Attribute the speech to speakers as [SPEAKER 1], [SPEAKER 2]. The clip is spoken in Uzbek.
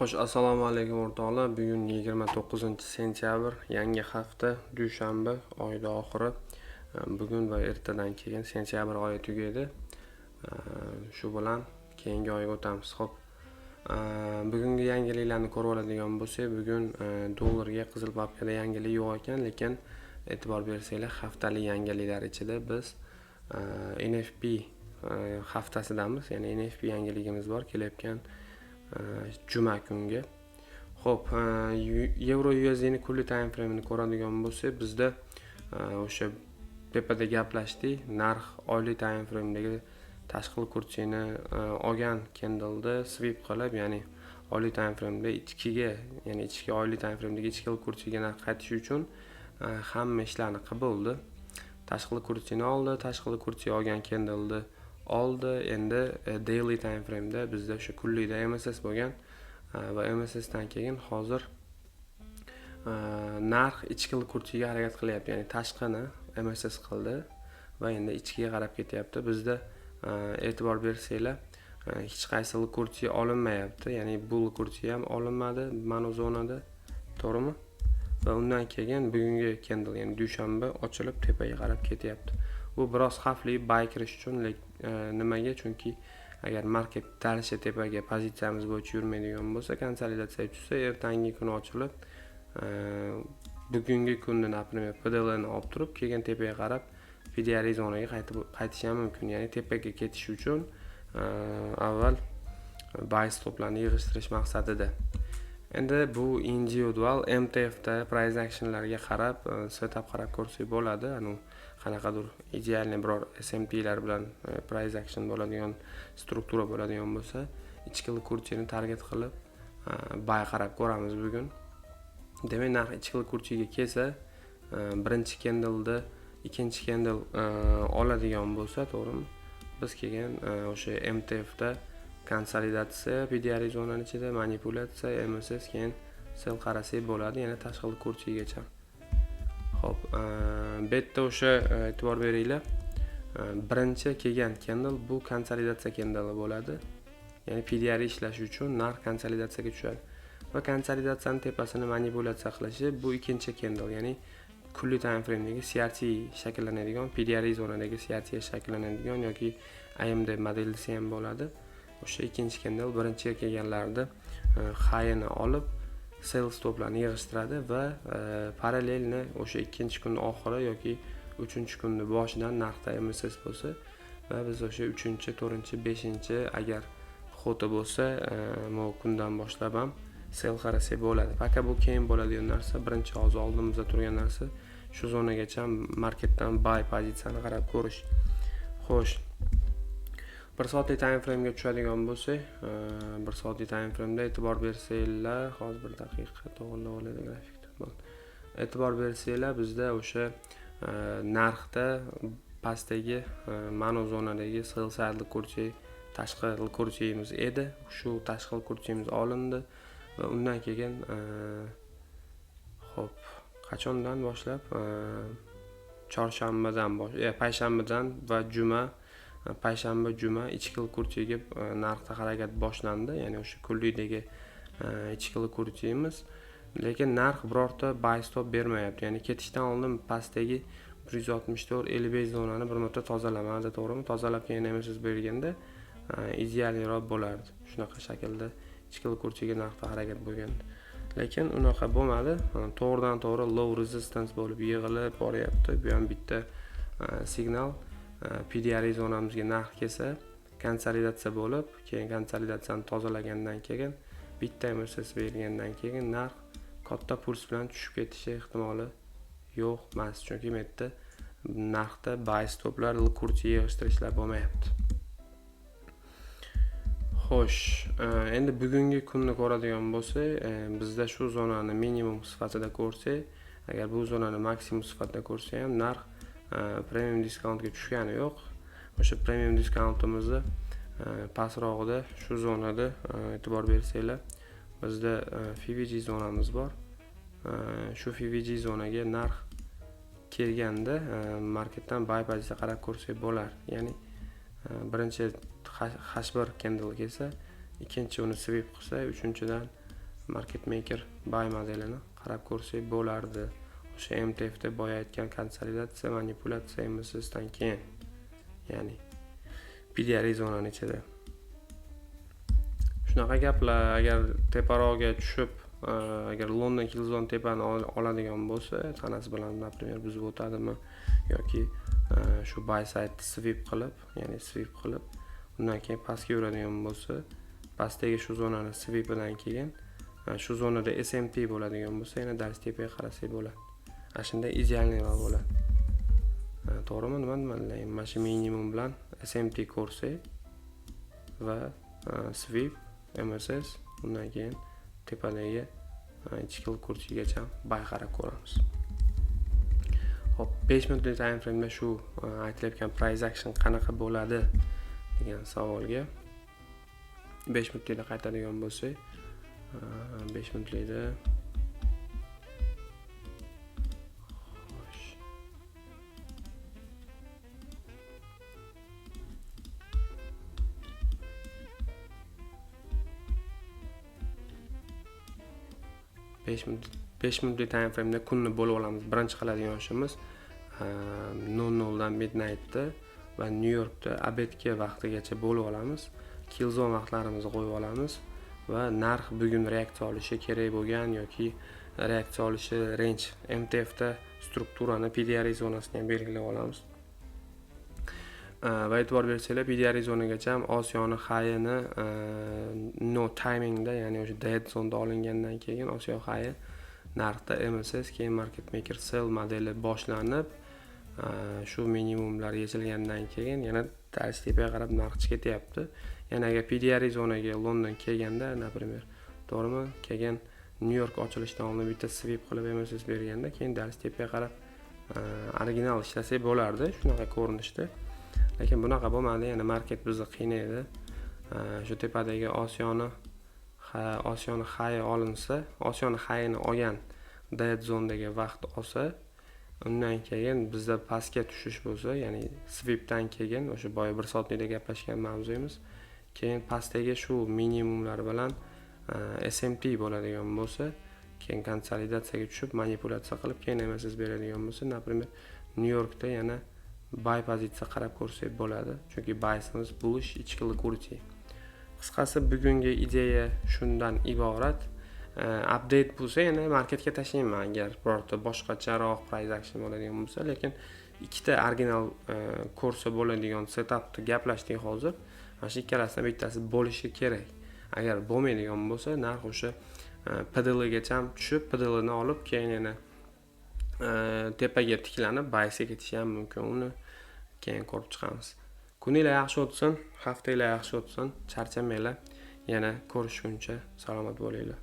[SPEAKER 1] Xo'sh, assalomu alaykum, o'rtoqlar. Bugun 29-sentyabr, yangi hafta, dushanba, oyda oxiri. Bugun va ertadan keyin sentyabr oyi tugaydi. Shu bilan keyingi oyga o'tamiz. Xo'p. Bugungi yangiliklarni ko'rib oladigan bo'lsak, bugun dollarga qizil papkada yangilik yo'q ekan, lekin e'tibor bersanglar, haftalik yangiliklar ichida biz NFP haftasidamiz, ya'ni NFP yangiligimiz bor kelayotgan juma kungi. Xo'p, yevro USDni kunlik time frame'ini ko'radigan bo'lsak, bizda o'sha tepada gaplashdik, narx oylik time frame'dagi tashqi liquidity olgan candleni sweep qilib, ya'ni oylik time frame'da ichkiga, ya'ni ichki oylik time frame'dagi ichki liquidityga narx qaytishi uchun hamma ishlarni qilib bo'ldi. Tashqi liquidity oldi, tashqi liquidity olgan candleni oldi. Endi daily time frame'da bizda o'sha kunlikda MSS bo'lgan va MSSdan keyin hozir narx ichki liquidityga harakat qilyapti, ya'ni tashqini MSS qildi va endi ichkiga qarab ketyapti. Bizda e'tibor bersanglar, hech qaysi liquidity olinmayapti, ya'ni bu liquidity ham olinmadi mana zonada, to'g'rimi? Va undan keyin bugungi candle, ya'ni dushanba ochilib, tepaga qarab ketyapti. Bu biroz xavfli buy kirish uchun. Nimaga? Chunki agar market дальше tepaga pozitsiyamiz bo'yicha yurmaydigan bo'lsa, konsolidatsiyaga tushsa, ertangi kuni ochilib, bugungi kunni, например, PDLni olib turib, keyin tepaga qarab PDR zonaga qaytib qaytishi ham mumkin. Ya'ni tepaga ketish uchun avval buy stoplarni yig'ishtirish maqsadida. Endi bu individual MTFda price actionlarga qarab, setup qarab ko'rsak bo'ladi. Anu qanaqadir идеальный biror SMTlar bilan price action bo'ladigan struktura bo'ladigan bo'lsa, ichki liquidity target qilib buy qarab ko'ramiz bugun. Demak, narx ichki liquidity kelsa, birinchi candleda ikkinchi candle oladigan bo'lsa, to'g'rimi, biz keyin o'sha MTFda konsolidatsiya, PDR zonani ichida manipulyatsiya, MSS, keyin sell qarasak bo'ladi, yana tashqi liquidity. Ho'p, bu yerda o'sha e'tibor beringlar, birinchi kelgan candle bu konsolidatsiya candle bo'ladi, ya'ni PDR ishlashi uchun narx konsolidatsiyaga tushadi va konsolidatsiyani tepasini manipulyatsiya qilishi bu ikkinchi candle, ya'ni kunlik time frame'dagi CRT shakllanadigan, PDR zonadagi CRT shakllanadigan yoki AMD model desa ham bo'ladi. O'sha ikkinchi candle birinchi kelganlarida highini olib, sell stoplarni yig'ishtiradi va параллельно o'sha ikkinchi kunni oxiri yoki uchinchi kunni boshidan narxda MSS bo'lsa va biz o'sha uchinchi, to'rtinchi, beshinchi agar xoti bo'lsa, kundan boshlab ham sell qarasak bo'ladi. Пока bu keyin bo'ladigan narsa. Birinchi hozir oldimizda turgan narsa shu zonagacha marketdan buy pozitsiyani qarab ko'rish. Xo'sh, bir soatlik time framega tushadigan bo'lsak, bir soatlik time frameda e'tibor bersanglar, hozir bir daqiqa, to'g'irlab olaylik grafikni. E'tibor bersanglar, bizda o'sha narxda pastdagi mana zonadagi sell side liquidity, tashqi liquiditymiz edi. Shu tashqi liquiditymiz olindi va undan keyin, ho'p, qachondan boshlab, chorshanbadan, payshanbadan va juma, payshanba, juma ichki liquidityga narxda harakat boshlandi, ya'ni o'sha kunlikdagi ichki liquiditymiz. Lekin narx birorta buy stop bermayapti, ya'ni ketishdan oldin pastdagi 164,55 zonani bir marta tozalamadi, to'g'rimi? Tozalab, keyin MSS berganda идеальный roq bo'lardi. Shunaqa shaklda ichki liquidity narxda harakat bo'lgandi, lekin unaqa bo'lmadi. To'g'ridan to'g'ri low resistance bo'lib yig'ilib boryapti. Bu ham bitta signal. PDR zonamizga narx kelsa, konsolidatsiya bo'lib, keyin konsolidatsiyani tozalagandan keyin, bitta MSS bergandan keyin narx katta puls bilan tushib ketishi ehtimoli yo'q emas, chunki bu yerda narxda buy stoplar, liquidity yig'ishtirishlar bo'lmayapti. Xo'sh, endi bugungi kunni ko'radigan bo'lsak, bizda shu zonani minimum sifatida ko'rsak, agar bu zonani maksimum sifatida ko'rsak ham, narx premium discountga tushgani yo'q. O'sha premium discountimizni pastrog'ida, shu zonada, e'tibor bersanglar, bizda FVG zonamiz bor. Shu FVG zonaga narx kelganda, marketdan buy pozitsiya qarab ko'rsak bo'lar, ya'ni birinchi H1 candle kelsa, ikkinchi uni sweep qilsa, uchinchidan Market maker buy modelini qarab ko'rsak bo'lardi. O'sha MTFda boya aytgan konsolidatsiya, manipulyatsiya MSSdan keyin, ya'ni PDR zonani ichida. Shunaqa gaplar. Agar teparoqga tushib, agar London Killzone tepani oladigan bo'lsa, tanasi bilan, например, buzib o'tadimi yoki shu buy side sweep qilib, ya'ni sweep qilib, undan keyin pastga yuradigan bo'lsa, pastdagi shu zonani sweepidan keyin shu zonada SMT bo'ladigan bo'lsa, yana дальше tepaga qarasak bo'ladi. Ana shunda идеальный bo'ladi. To'g'rimi? Nima demadinglar? Mana shu minimum bilan SMT ko'rsak va sweep, MSS, undan keyin tepadagi ichki kursigacha buy qarab ko'ramiz. Xo'p, 5 minutlik time frame'da shu aytilayotgan price action qanaqa bo'ladi degan savolga 5 minutlikda qaytadigan bo'lsak, 5 minutlikda, xo'sh, 5 minut, 5 minutlik time frame'da kunni bo'lib olamiz. Birinchi qiladigan ishimiz 00 dan midnightda va Nyu Yorkda обед ga vaqtigacha bo'lib olamiz. Killzone vaqtlarimizni qo'yib olamiz va narx bugun reaksiya olishi kerak bo'lgan yoki reaksiya olishi range MTFda strukturani, PDR zonasini ham belgilab olamiz. Va e'tibor bersanglar, PDR zonagacha ham Osiyoni highini no timingda, ya'ni o'sha dead zoneda olingandan keyin Osiyo highi narxda MSS, keyin market maker sell modeli boshlanib, shu minimumlar yechilgandan keyin yana дальше tepaga qarab narx ketyapti. Ya'ni agar PDR zonaga London kelganda, например, to'g'rimi, keyin Nyu York ochilishidan oldin bitta sweep qilib MSS berganda, keyin дальше tepaga qarab original ishlasak bo'lardi shunaqa ko'rinishda. Lekin bunaqa bo'lmadi, yana market bizni qiynaydi. Shu tepadagi Osiyoni high olinsa, Osiyoni highini olgan dead zonedagi vaqt olsa, undan keyin bizda pastga tushish bo'lsa, ya'ni sweepdan keyin o'sha boya bir soatlikda gaplashgan mavzuyimiz, keyin pastdagi shu minimumlar bilan SMT bo'ladigan bo'lsa, keyin konsolidatsiyaga tushib, manipulyatsiya qilib, keyin MSS beradigan bo'lsa, например, Nyu Yorkda yana buy pozitsiya qarab ko'rsak bo'ladi, chunki biasimiz bullish, ichki liquidity. Qisqasi, bugungi ideya shundan iborat. Update bo'lsa, yana marketga tashlayman, agar birorta boshqacharoq price action bo'ladigan bo'lsa. Lekin ikkita original ko'rsa bo'ladigan setupni gaplashdik hozir. Mana shu ikkalasidan bittasi bo'lishi kerak. Agar bo'lmaydigan bo'lsa, narx o'sha PDLgacha tushib, PDLni olib, keyin yana tepaga tiklanib, buysga ketishi ham mumkin. Uni keyin ko'rib chiqamiz. Kuninglar yaxshi o'tsin, haftanglar yaxshi o'tsin, charchamanglar. Yana ko'rishguncha salomat bo'linglar.